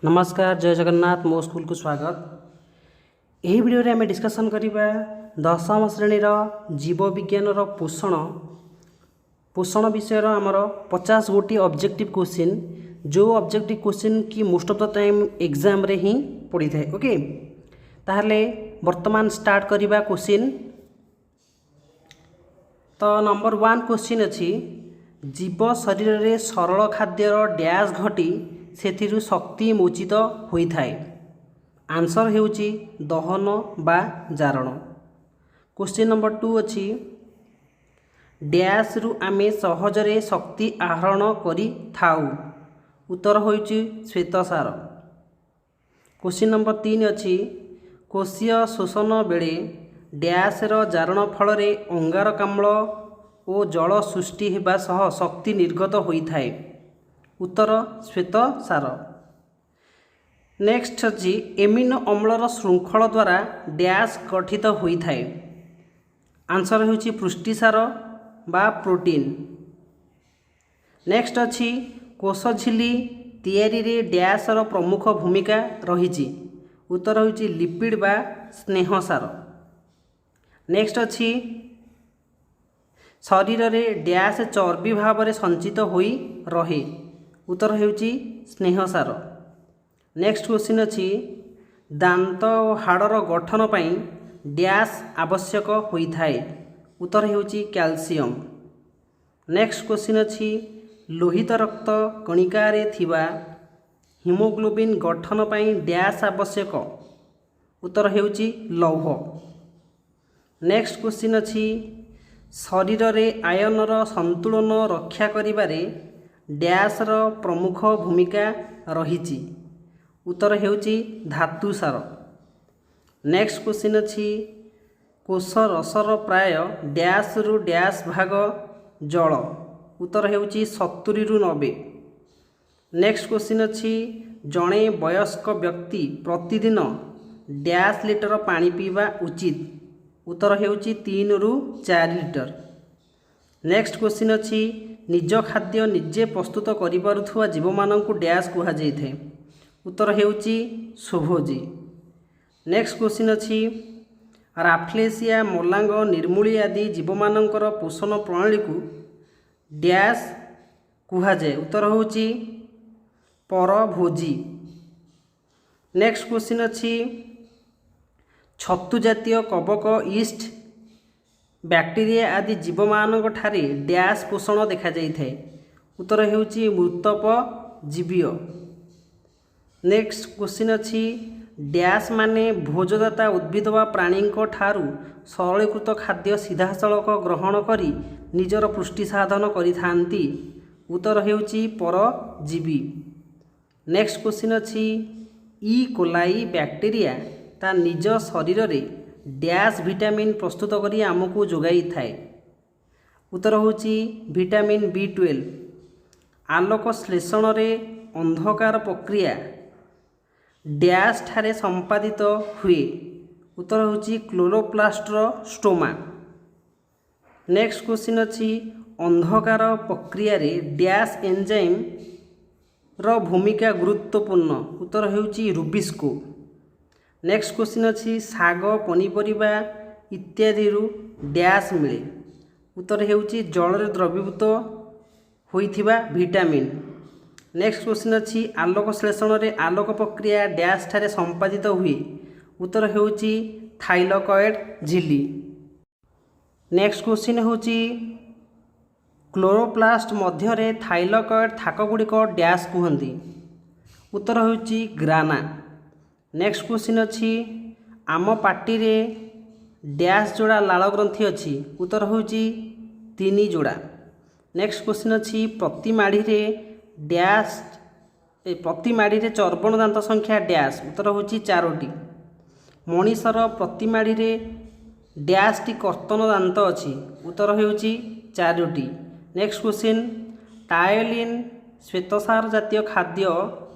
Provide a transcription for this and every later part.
ନମସ୍କାର, ଜୟ ଜଗନ୍ନାଥ। ମୋ ସ୍କୁଲକୁ ସ୍ୱାଗତ। ଏହି ଭିଡ଼ିଓରେ ଆମେ ଡିସ୍କସନ୍ କରିବା ଦଶମ ଶ୍ରେଣୀର ଜୀବବିଜ୍ଞାନର ପୋଷଣ ବିଷୟର ଆମର 50 ଗୋଟି ଅବଜେକ୍ଟିଭ୍ କୋଶ୍ଚିନ୍, ଯେଉଁ ଅବଜେକ୍ଟିଭ୍ କୋଶ୍ଚିନ୍ କି ମୋଷ୍ଟ ଅଫ୍ the time ଏକ୍ଜାମ୍ରେ ହିଁ ପଡ଼ିଥାଏ। ଓକେ, ତାହେଲେ ବର୍ତ୍ତମାନ ଷ୍ଟାର୍ଟ କରିବା କୋଶ୍ଚିନ୍। ତ ନମ୍ବର 1 କୋଶ୍ଚିନ୍ ଅଛି, ଜୀବ ଶରୀରରେ ସରଳ ଖାଦ୍ୟର ଡ୍ୟାସ୍ ଘଟି ସେଥିରୁ ଶକ୍ତି ମୋଚିତ ହୋଇଥାଏ। ଆନ୍ସର୍ ହେଉଛି ଦହନ ବା ଜାରଣ। କୋଶ୍ଚିନ୍ ନମ୍ବର 2 ଅଛି, ଡ୍ୟାସ୍ରୁ ଆମେ ସହଜରେ ଶକ୍ତି ଆହରଣ କରିଥାଉ। ଉତ୍ତର ହେଉଛି ଶ୍ୱେତସାର। କୋଶ୍ଚିନ୍ ନମ୍ବର 3 ଅଛି, କୋଷୀୟ ଶୋଷଣ ବେଳେ ଡ୍ୟାସ୍ର ଜାରଣ ଫଳରେ ଅଙ୍ଗାରକାମ୍ଳ ଓ ଜଳ ସୃଷ୍ଟି ହେବା ସହ ଶକ୍ତି ନିର୍ଗତ ହୋଇଥାଏ। ଉତ୍ତର ଶ୍ୱେତସାର। ନେକ୍ସଟ ଅଛି, ଏମିନୋ ଅମ୍ଳର ଶୃଙ୍ଖଳ ଦ୍ୱାରା ଡ୍ୟାସ୍ ଗଠିତ ହୋଇଥାଏ। ଆନ୍ସର ହେଉଛି ପୃଷ୍ଟିସାର ବା ପ୍ରୋଟିନ୍। ନେକ୍ସଟ ଅଛି, କୋଷଝିଲ୍ଲି ତିଆରିରେ ଡ୍ୟାସ୍ର ପ୍ରମୁଖ ଭୂମିକା ରହିଛି। ଉତ୍ତର ହେଉଛି ଲିପିଡ୍ ବା ସ୍ନେହସାର। ନେକ୍ସଟ ଅଛି, ଶରୀରରେ ଡ୍ୟାସ୍ ଚର୍ବି ଭାବରେ ସଞ୍ଚିତ ହୋଇ ରହେ। ଉତ୍ତର ହେଉଛି ସ୍ନେହସାର। ନେକ୍ସଟ କ୍ୱେଶ୍ଚିନ୍ ଅଛି, ଦାନ୍ତ ଓ ହାଡ଼ର ଗଠନ ପାଇଁ ଡ୍ୟାସ୍ ଆବଶ୍ୟକ ହୋଇଥାଏ। ଉତ୍ତର ହେଉଛି କ୍ୟାଲସିୟମ୍। ନେକ୍ସଟ କ୍ୱେଶ୍ଚିନ୍ ଅଛି, ଲୋହିତ ରକ୍ତ କଣିକାରେ ଥିବା ହିମୋଗ୍ଲୋବିନ୍ ଗଠନ ପାଇଁ ଡ୍ୟାସ୍ ଆବଶ୍ୟକ। ଉତ୍ତର ହେଉଛି ଲୌହ। ନେକ୍ସଟ କ୍ୱେଶ୍ଚିନ୍ ଅଛି, ଶରୀରରେ ଆୟନର ସନ୍ତୁଳନ ରକ୍ଷା କରିବାରେ ଡ୍ୟାସ୍ର ପ୍ରମୁଖ ଭୂମିକା ରହିଛି। ଉତ୍ତର ହେଉଛି ଧାତୁସାର। ନେକ୍ସଟ କ୍ୱେଶ୍ଚିନ୍ ଅଛି, କୋଷ ରସର ପ୍ରାୟ ଡ୍ୟାସ୍ରୁ ଡ୍ୟାସ୍ ଭାଗ ଜଳ। ଉତ୍ତର ହେଉଛି 70ରୁ 90। ନେକ୍ସଟ କ୍ୱେଶ୍ଚିନ୍ ଅଛି, ଜଣେ ବୟସ୍କ ବ୍ୟକ୍ତି ପ୍ରତିଦିନ ଡ୍ୟାସ୍ ଲିଟର ପାଣି ପିଇବା ଉଚିତ। ଉତ୍ତର ହେଉଛି 3ରୁ 4 ଲିଟର। ନେକ୍ସଟ କ୍ୱେଶ୍ଚିନ୍ ଅଛି, ନିଜ ଖାଦ୍ୟ ନିଜେ ପ୍ରସ୍ତୁତ କରିପାରୁଥିବା ଜୀବମାନଙ୍କୁ ଡ୍ୟାସ୍ କୁହାଯାଇଥାଏ। ଉତ୍ତର ହେଉଛି ସ୍ୱଭୋଜୀ। ନେକ୍ସଟ କ୍ୱେଶ୍ଚିନ୍ ଅଛି, ରାଫ୍ଲେସିଆ, ମଲାଙ୍ଗ, ନିର୍ମୂଳି ଆଦି ଜୀବମାନଙ୍କର ପୋଷଣ ପ୍ରଣାଳୀକୁ ଡ୍ୟାସ୍ କୁହାଯାଏ। ଉତ୍ତର ହେଉଛି ପରଭୋଜୀ। ନେକ୍ସଟ କ୍ୱେଶ୍ଚିନ୍ ଅଛି, ଛତୁ ଜାତୀୟ କବକ, ଇଷ୍ଟ, ବ୍ୟାକ୍ଟେରିଆ ଆଦି ଜୀବମାନଙ୍କ ଠାରେ ଡ୍ୟାସ୍ ପୋଷଣ ଦେଖାଯାଇଥାଏ। ଉତ୍ତର ହେଉଛି ମୃତୋପଜୀବୀୟ। ନେକ୍ସଟ କ୍ୱେଶ୍ଚିନ୍ ଅଛି, ଡ୍ୟାସ୍ ମାନେ ଭୋଜଦାତା ଉଦ୍ଭିଦ ବା ପ୍ରାଣୀଙ୍କ ଠାରୁ ସରଳୀକୃତ ଖାଦ୍ୟ ସିଧାସଳଖ ଗ୍ରହଣ କରି ନିଜର ପୁଷ୍ଟି ସାଧନ କରିଥାନ୍ତି। ଉତ୍ତର ହେଉଛି ପରଜୀବୀ। ନେକ୍ସଟ କ୍ୱେଶ୍ଚିନ୍ ଅଛି, ଇ କୋଲାଇ ବ୍ୟାକ୍ଟେରିଆ ତା ନିଜ ଶରୀରରେ ଡ୍ୟାସ୍ ଭିଟାମିନ୍ ପ୍ରସ୍ତୁତ କରି ଆମକୁ ଯୋଗାଇଥାଏ। ଉତ୍ତର ହେଉଛି ଭିଟାମିନ୍ ବି 12। ଆଲୋକ ଶ୍ଳେଷଣରେ ଅନ୍ଧକାର ପ୍ରକ୍ରିୟା ଡ୍ୟାସ୍ ଠାରେ ସମ୍ପାଦିତ ହୁଏ। ଉତ୍ତର ହେଉଛି କ୍ଲୋରୋପ୍ଲାଷ୍ଟର ଷ୍ଟ୍ରୋମା। ନେକ୍ସଟ କ୍ୱେଶ୍ଚିନ୍ ଅଛି, ଅନ୍ଧକାର ପ୍ରକ୍ରିୟାରେ ଡ୍ୟାସ୍ ଏନ୍ଜାଇମ୍ର ଭୂମିକା ଗୁରୁତ୍ୱପୂର୍ଣ୍ଣ। ଉତ୍ତର ହେଉଛି ରୁବିସ୍କୋ। ନେକ୍ସଟ କ୍ୱେଶ୍ଚିନ୍ ଅଛି, ଶାଗ, ପନିପରିବା ଇତ୍ୟାଦିରୁ ଡ୍ୟାସ୍ ମିଳେ। ଉତ୍ତର ହେଉଛି ଜଳରେ ଦ୍ରବୀଭୂତ ହୋଇଥିବା ଭିଟାମିନ୍। ନେକ୍ସଟ କ୍ୱେଶ୍ଚିନ୍ ଅଛି, ଆଲୋକ ଶ୍ଳେଷଣରେ ଆଲୋକ ପ୍ରକ୍ରିୟା ଡ୍ୟାସ୍ ଠାରେ ସମ୍ପାଦିତ ହୁଏ। ଉତ୍ତର ହେଉଛି ଥାଇଲକଏଡ୍ ଝିଲ୍ଲି। ନେକ୍ସଟ କ୍ୱେଶ୍ଚିନ୍ ହେଉଛି, କ୍ଲୋରୋପ୍ଲାଷ୍ଟ ମଧ୍ୟରେ ଥାଇଲକଏଡ୍ ଥାକଗୁଡ଼ିକ ଡ୍ୟାସ୍ କୁହନ୍ତି। ଉତ୍ତର ହେଉଛି ଗ୍ରାନା। ନେକ୍ସଟ କ୍ୱେଶ୍ଚିନ୍ ଅଛି, ଆମ ପାଟିରେ ଡ୍ୟାସ୍ ଯୋଡ଼ା ଲାଳ ଗ୍ରନ୍ଥି ଅଛି। ଉତ୍ତର ହେଉଛି ତିନି ଯୋଡ଼ା। ନେକ୍ସଟ କ୍ୱେଶ୍ଚିନ୍ ଅଛି, ପ୍ରତି ମାଢ଼ିରେ ଚର୍ବଣ ଦାନ୍ତ ସଂଖ୍ୟା ଡ୍ୟାସ୍। ଉତ୍ତର ହେଉଛି ଚାରୋଟି। ମଣିଷର ପ୍ରତି ମାଢ଼ିରେ ଡ୍ୟାସ୍ଟି କର୍ତ୍ତନ ଦାନ୍ତ ଅଛି। ଉତ୍ତର ହେଉଛି ଚାରୋଟି। ନେକ୍ସଟ କ୍ୱେଶ୍ଚିନ୍, ଟାୟଲିନ୍ ଶ୍ୱେତସାର ଜାତୀୟ ଖାଦ୍ୟ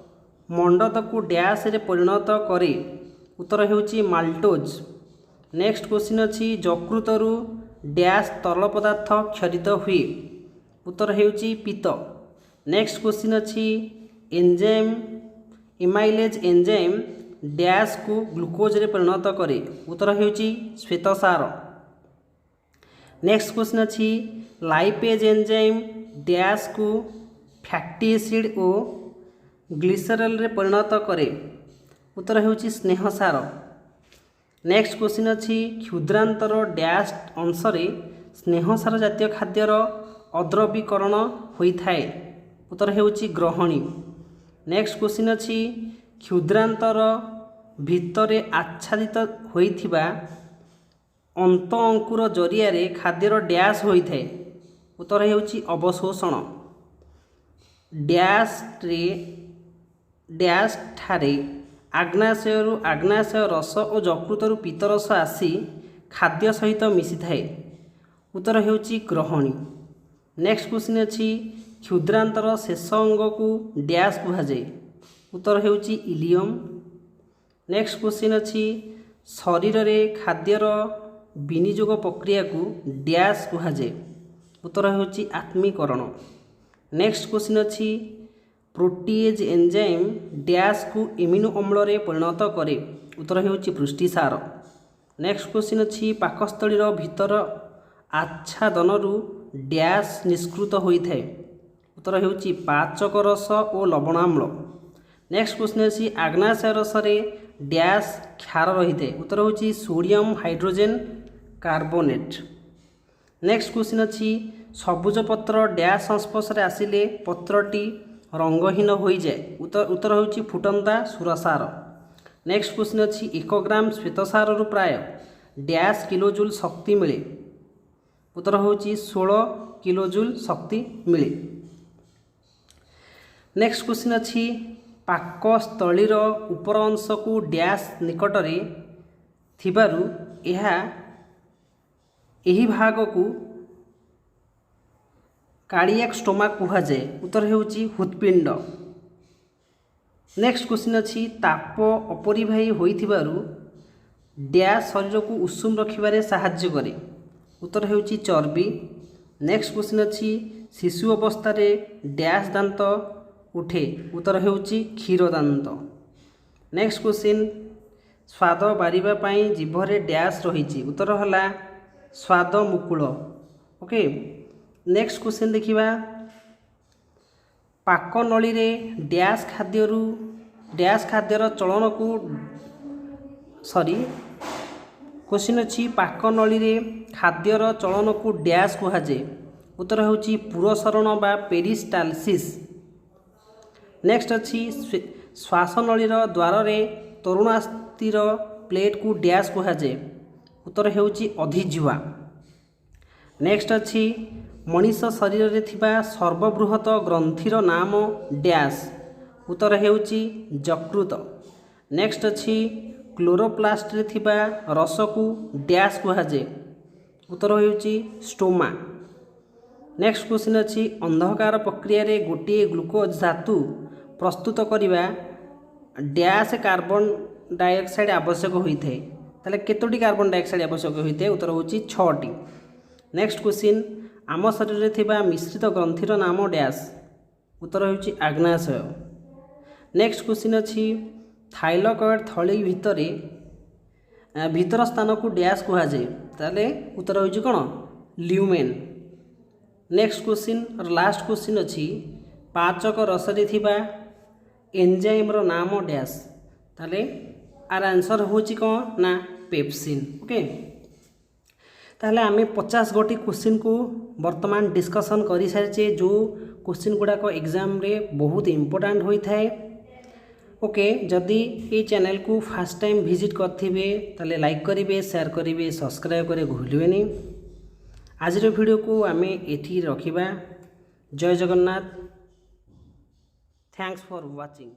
ମଣ୍ଡତକୁ ଡ୍ୟାସ୍ରେ ପରିଣତ କରେ। ଉତ୍ତର ହେଉଛି ମାଲ୍ଟୋଜ୍। ନେକ୍ସଟ କ୍ୱେଶ୍ଚିନ୍ ଅଛି, ଯକୃତରୁ ଡ୍ୟାସ୍ ତରଳ ପଦାର୍ଥ କ୍ଷରିତ ହୁଏ। ଉତ୍ତର ହେଉଛି ପିତ୍ତ। ନେକ୍ସଟ କ୍ୱେଶ୍ଚିନ୍ ଅଛି, ଏନ୍ଜାଇମ୍ ଏମାଇଲେଜ୍ ଏନ୍ଜାଇମ୍ ଡ୍ୟାସ୍କୁ ଗ୍ଲୁକୋଜରେ ପରିଣତ କରେ। ଉତ୍ତର ହେଉଛି ଶ୍ୱେତସାର। ନେକ୍ସଟ କ୍ୱେଶ୍ଚିନ୍ ଅଛି, ଲାଇପେଜ୍ ଏନ୍ଜାଇମ୍ ଡ୍ୟାସ୍କୁ ଫ୍ୟାଟି ଏସିଡ୍ ଓ ଗ୍ଲିସରଲରେ ପରିଣତ କରେ। ଉତ୍ତର ହେଉଛି ସ୍ନେହସାର। ନେକ୍ସଟ କ୍ୱେଶ୍ଚିନ୍ ଅଛି, କ୍ଷୁଦ୍ରାନ୍ତର ଡ୍ୟାସ୍ ଅଂଶରେ ସ୍ନେହସାର ଜାତୀୟ ଖାଦ୍ୟର ଅଦ୍ରବୀକରଣ ହୋଇଥାଏ। ଉତ୍ତର ହେଉଛି ଗ୍ରହଣୀ। ନେକ୍ସଟ କ୍ୱେଶ୍ଚିନ୍ ଅଛି, କ୍ଷୁଦ୍ରାନ୍ତର ଭିତରେ ଆଚ୍ଛାଦିତ ହୋଇଥିବା ଅନ୍ତ ଅଙ୍କୁର ଜରିଆରେ ଖାଦ୍ୟର ଡ୍ୟାସ୍ ହୋଇଥାଏ। ଉତ୍ତର ହେଉଛି ଅବଶୋଷଣ। ଡ୍ୟାସ୍ ଠାରେ ଆଗ୍ନାଶୟରୁ ଆଗ୍ନାଶୟ ରସ ଓ ଯକୃତରୁ ପିତ୍ତରସ ଆସି ଖାଦ୍ୟ ସହିତ ମିଶିଥାଏ। ଉତ୍ତର ହେଉଛି ଗ୍ରହଣୀ। ନେକ୍ସଟ କ୍ୱେଶ୍ଚିନ୍ ଅଛି, କ୍ଷୁଦ୍ରାନ୍ତର ଶେଷ ଅଙ୍ଗକୁ ଡ୍ୟାସ୍ କୁହାଯାଏ। ଉତ୍ତର ହେଉଛି ଇଲିୟମ୍। ନେକ୍ସଟ କ୍ୱେଶ୍ଚିନ୍ ଅଛି, ଶରୀରରେ ଖାଦ୍ୟର ବିନିଯୋଗ ପ୍ରକ୍ରିୟାକୁ ଡ୍ୟାସ୍ କୁହାଯାଏ। ଉତ୍ତର ହେଉଛି ଆତ୍ମୀକରଣ। ନେକ୍ସଟ କ୍ୱେଶ୍ଚିନ୍ ଅଛି, ପ୍ରୋଟିଏଜ୍ ଏନ୍ଜାଇମ୍ ଡ୍ୟାସ୍କୁ ଏମିନୋ ଅମ୍ଳରେ ପରିଣତ କରେ। ଉତ୍ତର ହେଉଛି ପୃଷ୍ଟିସାର। ନେକ୍ସଟ କ୍ୱେଶ୍ଚିନ୍ ଅଛି, ପାକସ୍ଥଳୀର ଭିତର ଆଚ୍ଛାଦନରୁ ଡ୍ୟାସ୍ ନିଷ୍କୃତ ହୋଇଥାଏ। ଉତ୍ତର ହେଉଛି ପାଚକ ରସ ଓ ଲବଣାମ୍ଳ। ନେକ୍ସଟ କ୍ୱେଶ୍ଚିନ୍ ଅଛି, ଆଗ୍ନାଶୟ ରସରେ ଡ୍ୟାସ୍ କ୍ଷାର ରହିଥାଏ। ଉତ୍ତର ହେଉଛି sodium hydrogen carbonate. Next question ଅଛି, ସବୁଜ ପତ୍ର ଡ୍ୟାସ୍ ସଂସ୍ପର୍ଶରେ ଆସିଲେ ପତ୍ରଟି ରଙ୍ଗହୀନ ହୋଇଯାଏ। ଉତ୍ତର ହେଉଛି ଫୁଟନ୍ତା ସୁରସାର। ନେକ୍ସଟ କ୍ୱେଶ୍ଚିନ୍ ଅଛି, 1 ଗ୍ରାମ ଶ୍ୱେତସାରରୁ ପ୍ରାୟ ଡ୍ୟାସ୍ କିଲୋଜୁଲ୍ ଶକ୍ତି ମିଳେ। ଉତ୍ତର ହେଉଛି 16 କିଲୋଜୁଲ୍ ଶକ୍ତି ମିଳେ। ନେକ୍ସଟ କ୍ୱେଶ୍ଚିନ୍ ଅଛି, ପାକସ୍ଥଳୀର ଉପର ଅଂଶକୁ ଡ୍ୟାସ୍ ନିକଟରେ ଥିବାରୁ ଏହି ଭାଗକୁ କାର୍ଡ଼ିଆକ୍ ଷ୍ଟୋମାକ୍ କୁହାଯାଏ। ଉତ୍ତର ହେଉଛି ହୃତ୍ପିଣ୍ଡ। ନେକ୍ସଟ କ୍ୱେଶ୍ଚିନ୍ ଅଛି, ତାପ ଅପରିବାହୀ ହୋଇଥିବାରୁ ଡ୍ୟାସ୍ ଶରୀରକୁ ଉଷୁମ ରଖିବାରେ ସାହାଯ୍ୟ କରେ। ଉତ୍ତର ହେଉଛି ଚର୍ବି। ନେକ୍ସଟ କ୍ୱେଶ୍ଚିନ୍ ଅଛି, ଶିଶୁ ଅବସ୍ଥାରେ ଡ୍ୟାସ୍ ଦାନ୍ତ ଉଠେ। ଉତ୍ତର ହେଉଛି କ୍ଷୀର ଦାନ୍ତ। ନେକ୍ସଟ କ୍ୱେଶ୍ଚିନ୍, ସ୍ୱାଦ ବାରିବା ପାଇଁ ଜିଭରେ ଡ୍ୟାସ୍ ରହିଛି। ଉତ୍ତର ହେଲା ସ୍ୱାଦ ମୁକୁଳ। ଓକେ, ନେକ୍ସଟ କ୍ୱେଶ୍ଚିନ୍ ଦେଖିବା। ପାକନଳୀରେ ଡ୍ୟାସ୍ ଖାଦ୍ୟର ଚଳନକୁ, ସରି, କ୍ୱେଶ୍ଚିନ୍ ଅଛି, ପାକନଳୀରେ ଖାଦ୍ୟର ଚଳନକୁ ଡ୍ୟାସ୍ କୁହାଯାଏ। ଉତ୍ତର ହେଉଛି ପୁରସରଣ ବା ପେରିଷ୍ଟାଲସିସ୍। ନେକ୍ସଟ ଅଛି, ଶ୍ୱାସନଳୀର ଦ୍ୱାରରେ ତରୁଣାସ୍ଥିର ପ୍ଲେଟ୍କୁ ଡ୍ୟାସ୍ କୁହାଯାଏ। ଉତ୍ତର ହେଉଛି ଅଧିଜିହ୍ୱା। ନେକ୍ସଟ ଅଛି, ମଣିଷ ଶରୀରରେ ଥିବା ସର୍ବବୃହତ ଗ୍ରନ୍ଥିର ନାମ ଡ୍ୟାସ୍। ଉତ୍ତର ହେଉଛି ଯକୃତ। ନେକ୍ସଟ ଅଛି, କ୍ଲୋରୋପ୍ଲାଷ୍ଟରେ ଥିବା ରସକୁ ଡ୍ୟାସ୍ କୁହାଯାଏ। ଉତ୍ତର ହେଉଛି ଷ୍ଟ୍ରୋମା। ନେକ୍ସଟ କ୍ୱେଶ୍ଚିନ୍ ଅଛି, ଅନ୍ଧକାର ପ୍ରକ୍ରିୟାରେ ଗୋଟିଏ ଗ୍ଲୁକୋଜ୍ ଧାତୁ ପ୍ରସ୍ତୁତ କରିବା ଡ୍ୟାସ୍ କାର୍ବନ ଡାଇଅକ୍ସାଇଡ୍ ଆବଶ୍ୟକ ହୋଇଥାଏ। ତାହେଲେ କେତୋଟି କାର୍ବନ ଡାଇଅକ୍ସାଇଡ୍ ଆବଶ୍ୟକ ହୋଇଥାଏ? ଉତ୍ତର ହେଉଛି ଛଅଟି। ନେକ୍ସଟ କ୍ୱେଶ୍ଚିନ୍, ଆମ ଶରୀରରେ ଥିବା ମିଶ୍ରିତ ଗ୍ରନ୍ଥିର ନାମ ଡ୍ୟାସ୍। ଉତ୍ତର ହେଉଛି ଆଗ୍ନାଶୟ। ନେକ୍ସଟ କ୍ୱେଶ୍ଚିନ୍ ଅଛି, ଥାଇଲକଏଡ୍ ଥଳି ଭିତର ସ୍ଥାନକୁ ଡ୍ୟାସ୍ କୁହାଯାଏ। ତାହେଲେ ଉତ୍ତର ହେଉଛି କ'ଣ? ଲ୍ୟୁମେନ୍। ନେକ୍ସଟ କ୍ୱେଶ୍ଚିନ୍, ଲାଷ୍ଟ କ୍ୱେଶ୍ଚିନ୍ ଅଛି, ପାଚକ ରସରେ ଥିବା ଏନ୍ଜାଇମ୍ର ନାମ ଡ୍ୟାସ୍। ତାହେଲେ ଆର ଆନ୍ସର୍ ହେଉଛି କ'ଣ ନା ପେପସିନ୍। ଓକେ, ତାହେଲେ ଆମେ 50 ଗୋଟି କ୍ୱେଶ୍ଚିନ୍କୁ ବର୍ତ୍ତମାନ ଡିସ୍କସନ୍ କରିସାରିଛେ, ଯେଉଁ କ୍ୱେଶ୍ଚିନ୍ ଗୁଡ଼ାକ ଏକ୍ଜାମ୍ରେ ବହୁତ ଇମ୍ପୋର୍ଟାଣ୍ଟ ହୋଇଥାଏ। ଓକେ, ଯଦି ଏଇ ଚ୍ୟାନେଲକୁ ଫାର୍ଷ୍ଟ ଟାଇମ୍ ଭିଜିଟ୍ କରିଥିବେ, ତାହେଲେ ଲାଇକ୍ କରିବେ, ସେୟାର କରିବେ, ସବସ୍କ୍ରାଇବ୍ କରିବାକୁ ଭୁଲିବେନି। ଆଜିର ଭିଡ଼ିଓକୁ ଆମେ ଏଠି ରଖିବା। ଜୟ ଜଗନ୍ନାଥ। Thanks for watching.